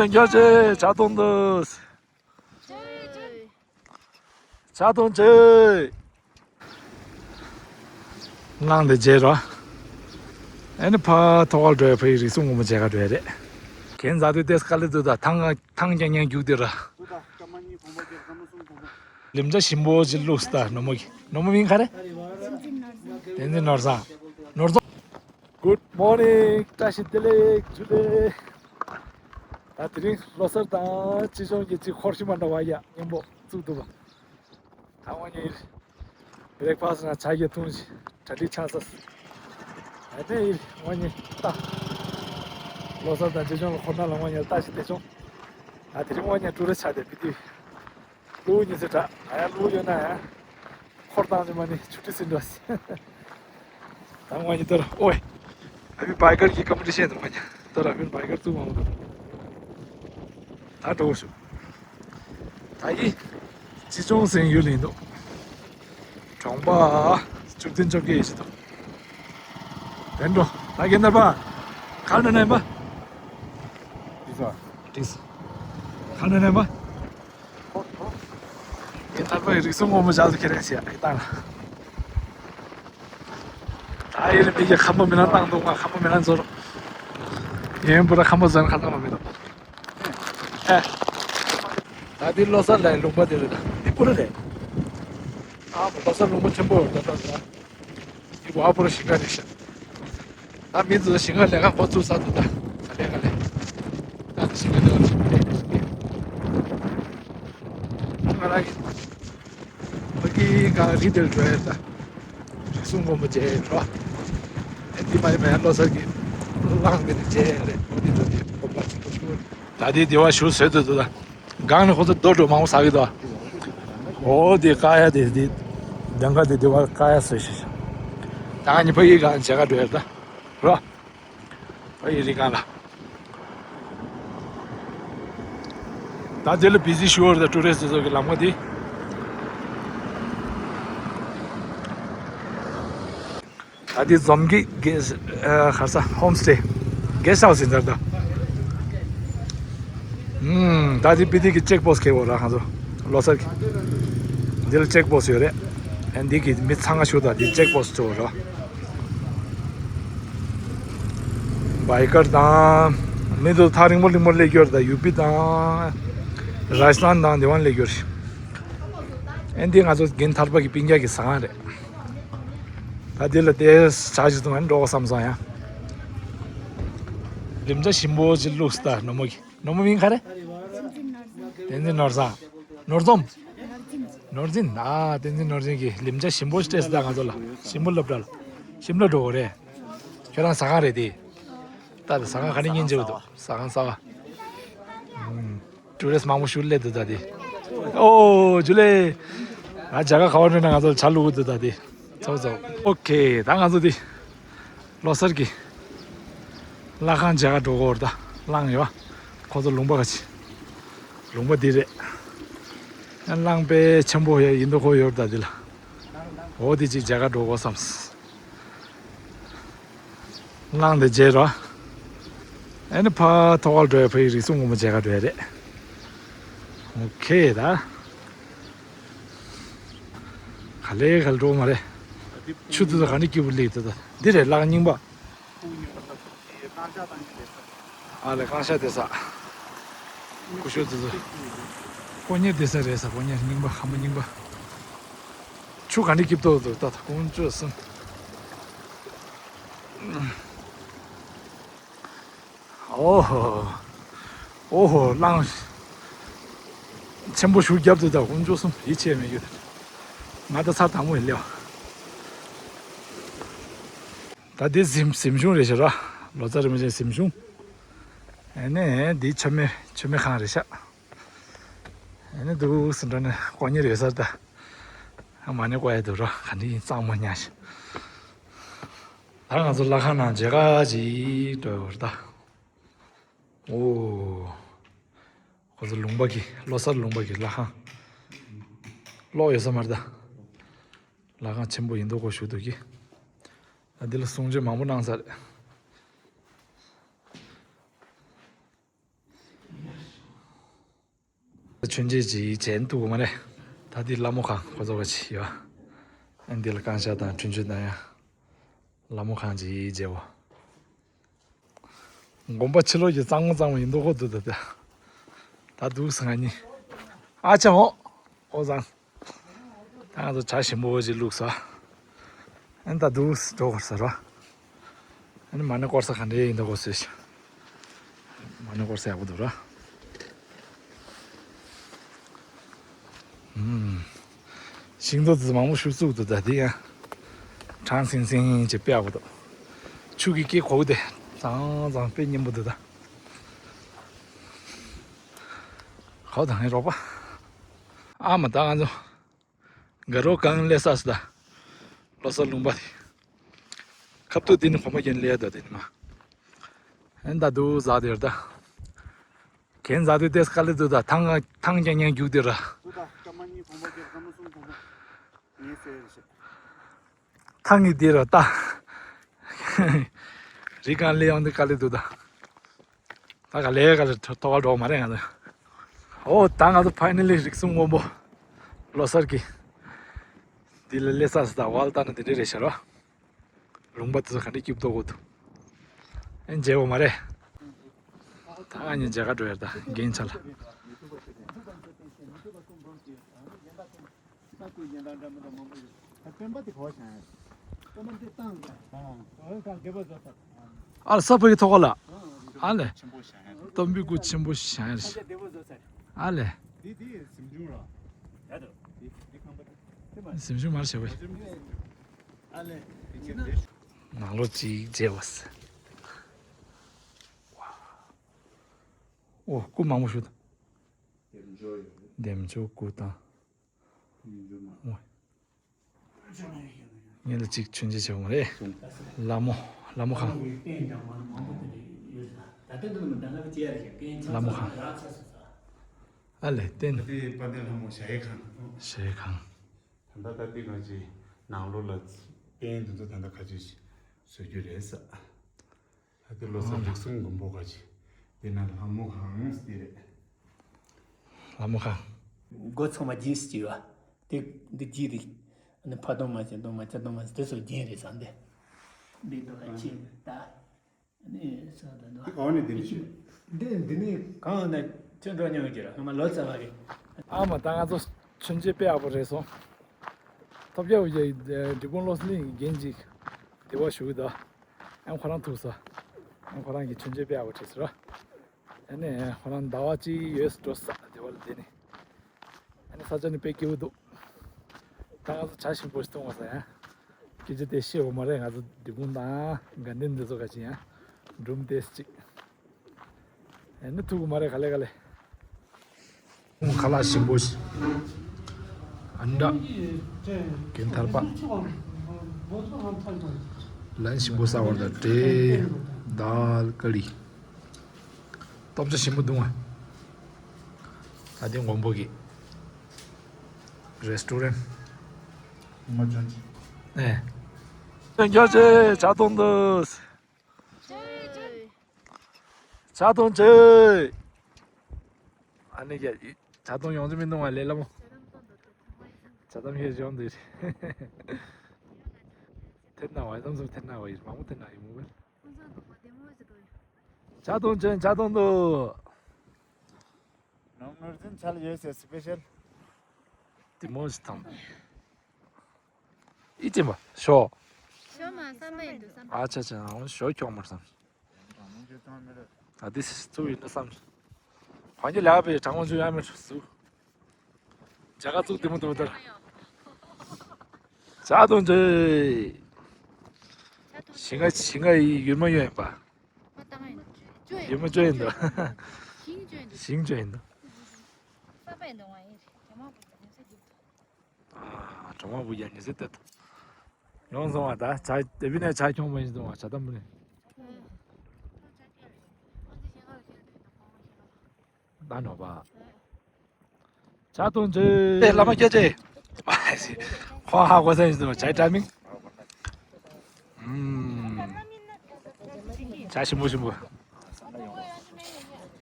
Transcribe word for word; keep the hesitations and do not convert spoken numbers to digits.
ཡོད་ཅེ་ཇ་འཐུང་དུས། ཇ་འཐུང་ཅེ། གླང་དེ་མཇལ་རོ། ཨ་ནི་ཕ་ཐོག་ཁར་འགྲོ་ཡ་ཕ་ཡི་རིགས་སུ་ངོ་མ་མཇལ་ག་འགྲོ་ཡ་རེད། གན་ཟ་དུས་ཏེས་དཀའ་ལས་འདུག་ད་ཐང་ཐང་རྐྱང་རྐྱང་རྒྱུག་དེ་ར། ལིམ་ཇ་ཞིམ་པོ་ཅིག་བླུགས་ད་ནོར་མོ་གི། ནོར་མོ་མིང་ག་རེ། བསྟན་འཛིན་ནོར་བཟང་། ནོར་བཟང་། Good morning. བཀྲ་ཤིས་བདེ་ལེགས། ཇུ་ལེ། ད་དེ་རིང་ལོ་གསར་དང་ཅི་ཆོང་གི་ཅིག་འཁོར་ཤི་མ་འདྲ་བ་ཡ་མཉམ་པོ་བཙུགས་འདུག་པ། ད་ང་གཉིས་བྷི་རེག་ཕ་སི་ན་ཇ་གི་འཐུང་ཞིག་གྲ་སྒྲིག་ཆགས་ས། ད་དེ་ཡིན་ང་གཉིས་ལྟ། ལོ་གསར་དང་ཅི་ཆོང་ལ་འཁོར་ན་ལ་ང་གཉིས་ལྟ་ཞིག་བདེ་ཆོག་ད་དེ་རིང་ང་གཉིས་ཀྲུ་རེ་ཆགས་ཏེ་བི་དི། ལུག་ཉི་ཚེ་དྲག་ང་ཡང་ལུག་ཡོད་ན་ཡང་འཁོར་བཏང་ཅི་མ་ནི་ཆུ་ཁྲི་ཟིན་འགྲོ། ད་ང་གཉིས་ཏོ་ར་ཨོའི། ཨ་བི་བྷའི་ཀར་གྱི་ཀམ་པི་ཊི་ཤན་དུ་མ་ཉ་ཏོ་ར་ཨ་བིན་བྷའི་ཀར་བཙུགས་མ་འོང་། ད་འགྲོ་ཤོག་ད་ཡི་ཅི་ཅོང་སེང་ཡུལ་ཡིན་འདུག་གྲོང་པ་བཅུ་བདུན་བཅོ་བརྒྱད་ཡི་ཞིག་འདུག་དེ་འགྲོ་ད་གན་ནར་པ་ག་འགྲོ་ནས་པ། འགྲིག་སོང་། ག་འགྲོ་ནས་པ། ངས་ཐར་པའི་རིགས་སུ་ངོ་མ་འཇགས་སུ་ཁྱེར་རེ་བྱས་ཨེ་བཏང་ལ། ད་ཡིན་མི་གི་ཁམས་པ་མི་ལ་བཏང་འདུག་ང་ཁམས་པ་མི་ལ་འཛོར། ཡིན་པུ་ར་ཁམས་པ་འཛོར་ཁ་བཏང་བ་མི་འདུག་ཨེ། ད་འདི་ལོ་གསར་ལ་ལུང་པ་འདི་རེད་ད་འདི་པུ་ར་རེད། ཨ་མ་ལོ་གསར་ལུང་པ་ཆེན་པོ་ཡོད་ད་ད་ད། འདི་བ་པུ་ར་ཞིང་ཁ་རེད་ཤག་ད་མི་ཚོ་ཞིང་ཁ་ལས་ཀ་འགོ་བཙུགས་ཚར་འདུག་ད་ག་ལེ་ག་ལེ། ད་ཞིང་ཁ་ལས་ཀ་ང་རང་གི་ཕ་གི་ག་རི་དེར་འགྲོ་ཡ་ད་རི་སུ་སྔོན་པོ་མཇལ་ཡ་འགྲོ། ཨེ་འདི་མ་ཡི་མ་ཡ་ལོ་གསར་གི་གླང་དེ་ནི་མཇལ་ཡ་རེད་འོ་འདི་འགྲོ་དེ་སྒོམ་པ་ཆེན་པོ་ཞུ་ད་དེ་དེ་བ་ཞུ་བཟོས་འདུག་ད། སྒང་ནས་ཁོ་ཚོ་རྡོ་འགྲོ་མང་པོ་ཟ་གི་འདུག་ཨོ་དེ་ཀ་ཡ་དེ་དེ་དེང་ག་དེ་དེ་བ་ཀ་ཡ་བཟོས་ཤིག་ད་ང་གཉིས་ཕ་གི་ག་མཇལ་ག་འགྲོ་ཡ་ད་རོ། ཨ་ཡི་རི་སྒང་ལ། ད་དེ་ལ་བི་ཟི་ཤུ་ཨར་དང་ཊུ་རི་སི་ཊི་ཚོ་གི་ལམ་ཁ་དེ། ད་དེ་འཛོམས་ཀྱི་གེ་ཨ་ག་རེ་ཟ་ཧོམ་སི་ཊེ། གེ་སི་ཊི་ཧའུ་སི་ཡིན་ཚར་ད། ཨུམ། ད་དེ་བི་དི་གི་ཅེག་པོ་སི་ཊི་ཁེལ་བོ་ར་ང་ཚོ་ལོ་གསར་གི། འདི་ལ་ཅེག་པོ་སི་ཊི་ཡོད་རེད། ཨ་འདི་གི་མི་ཚང་ང་ཞུ་ད་དེ་ཅེག་པོ་སི་ཊི་ཚོ་ར། བྷའི་ཀར་དང་། མི་ཚོ་ཐག་རིང་པོ་རིང་པོ་སླེབས་ཀྱི་ཡོད་རེད་ད་ཡུ་པི་དང་། རཱ་ཇི་སྟན་དང་འདི་བ་སླེབས་ཀྱི་ཡོད་རེད། ཨ་འདི་ང་ཚོ་རྒན་ཐར་པ་གི་སྤུན་ཀྱག་གི་ཟ་ཁང་རེད། ད་འདི་ལ་དེ་ཇ་ཞིག་འཐུང་ཨ་འགྲོ་དགོས་བསམ་སོང་ཡ། ལིམ་ཇ་ཞིམ་པོ་ཅིག་བླུགས་ད་ནོར་མོ་གི། ནོར་མོ་མིང་ག་རེ། བསྟན་འཛིན་ནོར་བཟང་། ནོར་འཛོམས། ནོར་འཛིན། ཨ་བསྟན་འཛིན་ནོར་འཛིན་གྱིས་ལིམ་ཇ་ཞིམ་པོ་སྤྲད་སོང་ད་ང་ཚོ་ལ། ཞིམ་པོ་སློབ་གྲྭ་ལ། ཞིམ་ལ་འགྲོ་དགོས་རེད། ཁྱོད་རང་ཟ་ཁང་རེད་དེ། ད་ཟ་ཁང་ག་ནས་ཉིན་བྱེད་འདུག་ཟ་ཁང་གསར་པ། ཨུམ། ཊུ་རི་སི་མང་པོ་ཞིག་སླེབས་འདུག་ད་དེ། ཨོ་ཇུ་ལེ། ང་ཇ་ག་ག་བ་འགྲོ་ན་ང་ཚོ་ལ་ཇ་བླུག་གི་འདུག་ད་དེ། ཚོགས་ཚོགས། ཨོ་ཁེ་ད་ང་ཚོ་དེ། ལོ་གསར་གྱི་གླ་ཁང་མཇལ་ག་འགྲོ་གི་ཡོད་རེད་ད། གླང་ཡོད། ཁོ་ཚོ་ལུང་པ་ག་ཅི། ལུང་པ་འདི་རེད། ཡང་གླང་དཔེ་ཆེན་པོ་ཡ་ཡིན་མདོག་ཁ་པོ་ཡོད་རེད་ད་འདི་ལ། འོ་འདི་ཅིག་མཇལ་ག་འགྲོ་དགོས་བསམས། གླང་དེ་མཇལ་རོ། ཨ་ནི་ཕ་ཐོག་ཁར་འགྲོ་ཡ་ཕ་ཡི་རིགས་སུ་ངོ་མ་མཇལ་ག་འགྲོ་ཡ་རེད། ཨོ་ཁེ་ད། ག་ལེ་ག་ལེ་འགྲོ་མ་རེད། ཆུ་དེ་ཚོ་ག་ནས་སྐྱིད་པོ་སླེབས་དེ་ད། འདི་རེད་གླང་རྙིང་པ། ཨ་ལས་རྐང་ཤ་དེ་ཟ། ཀུ་ཤུ་དེ་ཚོ། ཀོ་གཉེར་དེ་ཟ་རེད་ཟ་ཀོ་གཉེར་རྙིང་པ་ཧམ་པ་རྙིང་པ། ཆུ་ག་ནས་སྐྱིད་པོ་འདུག་ད་ད་ཀོང་ཅོ་སུན། ཨོ་ཧོ། ཨོ་ཧོ་གླང་། ཆེན་པོ་ཞུ་རྒྱབ་དུ་ད་ཀོང་ཅོ་སུན་ཡིད་ཆེས་མེད་ཡོད། ང་ད་ཚར་དང་པོ་ཡིན་ལེའོ། ད་འདི་གཟིམ་གཟིམ་ཆུང་རེད་ཤག་ར། ལོ་ཙཱ་རིན་པོ་ཆེའི་གཟིམ་ཆུང་། ཨ་ནི་འདི་མཆོད་མེ་མཆོད་མེ་ཁང་རེད་ཤག་ཨ་ནི་འདུག་སེ་འགྲོ་ནས་ཀོ་གཉེར་ཡོད་ས་རེད་ད། ཨ་མ་ནི་ཀོ་ཡ་འདུག་ར་ག་འདྲ་ཡིན་གཙང་མ་ཉག་ཤག་ད་ང་ཚོ་ལྷ་ཁང་ནང་མཇལ་ཁ་ཅིག་འགྲོ་ཡོད་རེད་ད། ཨོ། ཁོ་ཚོ་ལུང་པ་གི་ལོ་གསར་ལུང་པ་གི་ལྷ་ཁང་། གློག་ཡོད་ས་མ་རེད་ད། ལྷ་ཁང་ཆེན་པོ་ཡིན་མདོག་ཁ་པོ་ཞིག་འདུག་གི། ད་འདི་ལ་གསུང་ཆོས་མང་པོ་གནང་ས་རེད། མཆོད་མཇལ་ཅིག་བྱས་འདུག་མ་རེད། ད་འདི་ལྷ་མོ་ཁང་ཁོ་ཚོ་ག་ཅིག་ཡོད། ཨ་འདི་ལ་བསྐང་བཤགས་དང་འཕྲིན་བཅོལ་གནང་ཡ། ལྷ་མོ་ཁང་ཅིག་མཇལ་བ། དགོན་པ་ཕྱི་ལོགས་ཀྱི་གཙང་མ་གཙང་མ་ཡིན་མདོག་ཁ་འདུག་ད་ལྟ། ད་འདུག་སེ་ང་གཉིས། ཨ་ཅག་འོ། ཨོ་བཟང་། ད་ང་ཚོ་བྱ་ཞིམ་པོ་ཅིག་བླུགས་ས། ཨ་ནི་ད་འདུག་སེ་འགྲོ་དགོས་ས་ར། ཨ་ནི་མ་ཎི་སྐོར་ས་ག་འདྲ་ཡིན་མདོག་ཁ་བཟོས་ཤག་མ་ཎི་སྐོར་ས་ཡག་པོ་འདུག་ར། ཨུམ། ཤིང་ཏོག་ཙི་མང་པོ་ཞིག་བཙུགས་འདུག་ད་དེ་ཡང་། གྲང་སིང་སིང་ཅིག་དཔེ་ཡག་པོ་འདུག་ཆུ་གི་སྐད་གོ་དེ་ཙང་ཙང་དཔེ་སྙན་པོ་འདུག་ད། ཁོ་དང་ངའི་རོགས་པ། ཨ་མ་ད་ང་ཚོ། དགའ་རོགས་གང་སླེབས་ས་སུ་ད། ལོ་གསར་ལུང་པ་དེ། ཁབ་ཏུ་དེ་ནི་གོམ་པ་རྒྱན་ལས་ད་དེ་ནི་མ། ཨན་ད་དུ་ཟ་དེར་ད། གན་ཟ་དུ་དེ་དཀའ་ལས་འདུག་ད་ཐང་ཐང་རྐྱང་རྐྱང་རྒྱུག་དེ་ར། ཐང་གི་དེ་ར་ད། རི་གང་ལས་ཡོང་དེ་དཀའ་ལས་འདུག་ད། ད་ག་ལས་ག་ལས་ཐོ་ག་འགྲོ་མ་རེད་ང་ཚོ། ཨོ་ད་ང་ཚོ་ཕའི་ནལ་ལི་རིགས་གསུམ་སྔོན་པོ། ལོ་གསར་གི། འདི་ལ་སླེབས་ས་སུ་ད་ཝལ་ད་ན་དེ་འདྲས་རེད་ཤག་རོ། ལུང་པ་དེ་ཚོ་ག་འདྲས་སྐྱིད་པོ་འདུག་གོ་འདུག་ཨེ་མཇལ་བ་མ་རེད། ད་ང་གཉིས་མཇལ་ཁ་འགྲོ་ཡར་ད་རྒན་ཆ་ལ། ཨ་ལ་ས་ཕ་གི་ཐོག་ལ། ཨ་ལེ། སྟོན་པའི་སྐུ་ཆེན་པོ་བཞེངས་ཡར། ཨ་ལེ། གཟིམ་ཆུང་མར་བྱེད་པ། ནང་ལོགས་ཅིག་མཇལ་བ་ཟེར། ཨོ་སྐུ་མང་པོ་ཞིག་འདུག་འདེམས་སྦྱོར་སྐུ་དང་། ངས་ལ་གཅིག་མཆོད་མཇལ་བྱེད་དགོས་མ་རེད། ལྷ་མོ། ལྷ་མོ་ཁང་། ལྷ་མོ་ཁང་། ཨ་ལས་བརྟེན། དཔལ་ལྡན་ལྷ་མོ་གཞལ་ཡས་ཁང་། གཞལ་ཡས་ཁང་། ད་ལྟ་ད་ལྟའི་ང་ཚོའི་ནང་ལོགས་ལ་རྟེན་འདི་ཚོ་ད་ལྟ་ཁ་ཆུ་བཟོ་རྒྱུ་རེད་ས། ད་ལྟའི་ལོ་གསར་རིགས་གསུམ་མགོན་པོ་ག་ཅི། དེ་ན་ལྷ་མོ་གང་དེ་རེད། ལྷ་མོ་གང་། སྒོ་ཚང་མ་རྒྱན་ཞིག་བྱས་པ། དེ་འདི་རྒྱན་རེད། ཨ་ནི་ཕ་དང་མ་བྱ་དང་མ་བྱ་དང་མ་དེ་ཚོ་རྒྱན་རེད་བསམ་སྟེ། འདི་འདུག་ཨ་ཆེ་ད། ཨ་ནི་ས་ད་འདུག་ཨ། འདི་འདི་ནི་གང་ན་ཁྱོད་འགྲོ་མྱོང་གི་ར་ང་མ་ལོ་ཙཱ་བ་གི། ཨ་མ་ད་ང་ཚོ་མཆོད་མཇལ་དཔེ་ཡག་པོ་རེད་སོང་། ཐོབ་རྒྱལ་བའི་འབྲི་གུང་བློ་གླིང་གི་རྒན་ཅིག་དེ་བ་ཞུ་གི་འདུག་ཨ་ཁོ་རང་ཐུག་ས། ཨ་ཁོ་རང་གི་མཆོད་མཇལ་དཔེ་ཡག་པོ་བྱས་ཟེར་བ། ཨ་ནི་ཁོ་རང་ཟླ་བ་གཅིག་ཡོད་འགྲོ་ས་དེ་བ་ལ་དེ་ནི། ཨ་ནི་ས་ཆ་ནི་དཔེ་སྐྱིད་པོ་འདུག་ད་ང་ཚོ་བྱ་ཞིམ་པོ་ཞིག་འཐུང་བ་ས་ཡ། སྐད་ཆ་དེ་བཤད་འོ་མ་རེད། ང་ཚོ་འབྲི་གུང་དང་དགའ་ལྡན་འདི་ཚོ་ག་ཅི་ཡང་སྒྲུང་ཏེས་ཅིག་ཨ་ནི་ཐུག་གི་མ་རེད་ག་ལེ་ག་ལེ། ཁ་ལག་ཞིམ་པོ་ཞིག་ཨ་འདྲ། གན་ཐར་པ། ལན་ཞིམ་པོ་ཟ་བར་ད་འབྲས་དཱལ་ཀ་རི། སྟོབས་ཆ་ཞིམ་པོ་འདུག་ཨ། ད་དེ་མགོན་པོ་གི་རེ་སི་ཊོ་རན། ཨེ། ཡང་བསྐྱར་ཆེ་ཇ་འཐུང་དུས། ཇ་འཐུང་ཆེ། ཨ་ནི་ཡ། ཇ་འཐུང་ཡོང་ཆེ་མི་འདུག་ཨ་ལེ་ལ་མོ། ཇ་འཐུང་ཡོང་དུས། ཐེན་ན་བ་ཡི་དམ་སུ་ཐེན་ན་བ་ཡི་མང་པོ་ཐེན་ན་ཡི་མོ་བེ། ཇ་འཐུང་ཆེ་ཇ་འཐུང་དུས། ནོར་འཛིན་ཆ་ལ་ཡོད་ཟེར་སི་པེ་ཤལ། དེ་མོ་ཞིག་དང་། ཨི་ཅེ་མ་ཞོ། ཞོ་མ་བསམ་པ་ཡིན་འདུག་བསམ་པ། ཨ་ཆ་ཆ་ཞོ་ཁྱོག་མར་བསམ། ཨ་དེ་སུ་ཡིན་ན་བསམ། གང་གི་ལ་བའི་དྲང་བོ་ཚུ་ཡ་མེད་སུ། ཇ་ག་བཙུགས་དེ་མོ་དེ་མོ་དར། ཇ་འཐུང་ཆེ། ཞིང་ཁ་ཞིང་ཁ་ཡི་ཡུལ་མ་ཡོད་ཡིན་པ། ཡུལ་མ་བཅོས་ཡིན་འདུག་ཞིང་བཅོས་ཡིན་འདུག་ཨ་གྲོ་མ་བུ་ཡ་ཉི་ཟེར་ཏེ། ཡོང་སོང་བ་ད་ཇ་དེ་བི་ནས་ཇ་ཁྱོང་པ་ཡིན་སོང་བ་ཇ་དམ་བུ་ནས། ད་ནོ་བ། ཇ་འཐུང་ཆེ། ཨེ་བླ་མ་སྐྱོ་ཆེ། ཁོང་ཧ་གོ་ས་ཡིན་སོང་ཇའི་ཊའི་མིང་། ཨུམ། ཇ་ཞིམ་པོ་ཞིམ་པོ།